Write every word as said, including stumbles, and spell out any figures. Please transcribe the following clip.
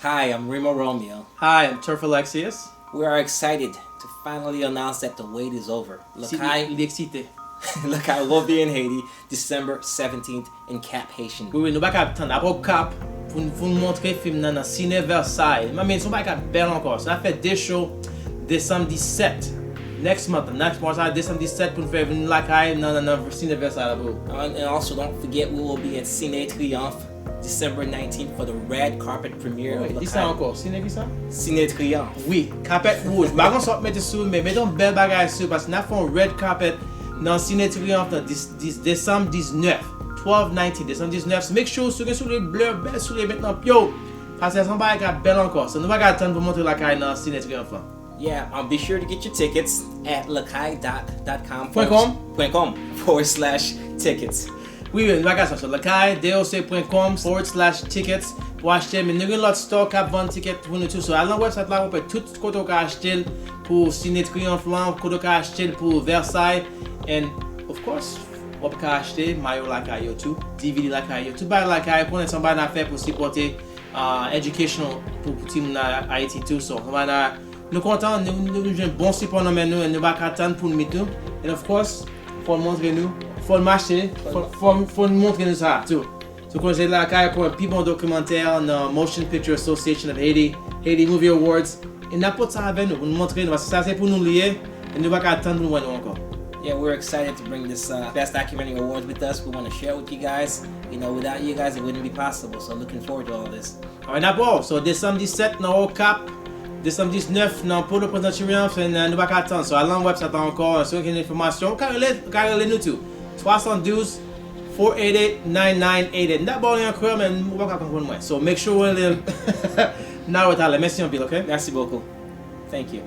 Hi, I'm Remo Romeo. Hi, I'm Turf Alexius. We are excited to finally announce that the wait is over. Si Lakay, li eksite. Lakay will be in Haiti December seventeenth in Cap Haitian. Wi, wi, nou pa ka tann. Apre w Cap, pou n pou n montre fim nan nan Ciné Versailles. Mwen menm, se yon bagay k ap bèl ankò. Sa fè de show, desanm disèt. Next month, next month, sa desanm disèt pou n fè vin lakay nan, nan, nan Ciné Versailles la, bro. And, and also, don't forget, we will be at Cine Triomphe December nineteenth for the red carpet premiere Wi, of ki sa Lakay. Ankò? Ciné ki sa? Cine Triomphe. Wi, kapèt wouj. M pa konn sa w ap mete sou, men mete yon bèl bagay sou, paske n ap fè yon red carpet nan Ciné Triomphe nan dis- dis- desanm diznèf. Twelve nineteen, desanm diznèf. So make sure si w gen soulye ble, bèl soulye, met nan pye w. Paske se yon bagay k ap bèl ankò. So nou pa ka tann pou montre lakay nan Ciné Triomphe lan. Yeah, um, be sure to get your tickets at lakay dot com Point com? Point com forward slash tickets. Wi, wi, nou pa ka chache. Lakay, D O C point com forward slash tickets pou achte. Men nou gen lòt store k ap vann ticket pou nou tou. So, al nan website la, ou pè tout kote ou ka achte l pou Ciné Triomphe lan, kote ou ka achte l pou Versailles. And, of course, w ap ka achte mayo lakay yo tou, D V D lakay yo, tout bagay lakay, konnen se yon bagay n ap fè pou sipòte uh, educational pou, pou timoun nan Ayiti tou. So, nou, nou kontan, nou, nou jwenn bon sipò nan men nou, e nou pa ka tann pou n meet nou. And of course, fò n montre nou, fò n mache, fò, fò, fò n montre nou sa tou. So, konnen se lakay pou yon pi bon dokimantè nan Motion Picture Association of Haiti, Haiti Movie Awards. E n ap pote sa avè nou pou n montre nou, paske sa se pou nou li ye, e nou pa ka tann pou n wè nou ankò. Yeah, we're excited to bring this uh, Best Documentary Awards with us. We want to share it with you guys. You know, without you guys, it wouldn't be possible. So looking forward to all this. Alright, n ap wè w. So, desanm disèt nan Okap, desanm diznèf nan Pòtoprens nan Chirian, fè n- nou pa ka tann. So, al nan website la ankò, si w gen enfòmasyon, ou ka rele, ou ka rele nou tou. Swasann douz, four eight eight, nine nine eight eight. M ta ba w li an kreyòl, men ou pa ka konprann mwen. So, make sure w rele n a wè talè. Mèsi anpil, ok? Merci beaucoup. Thank you.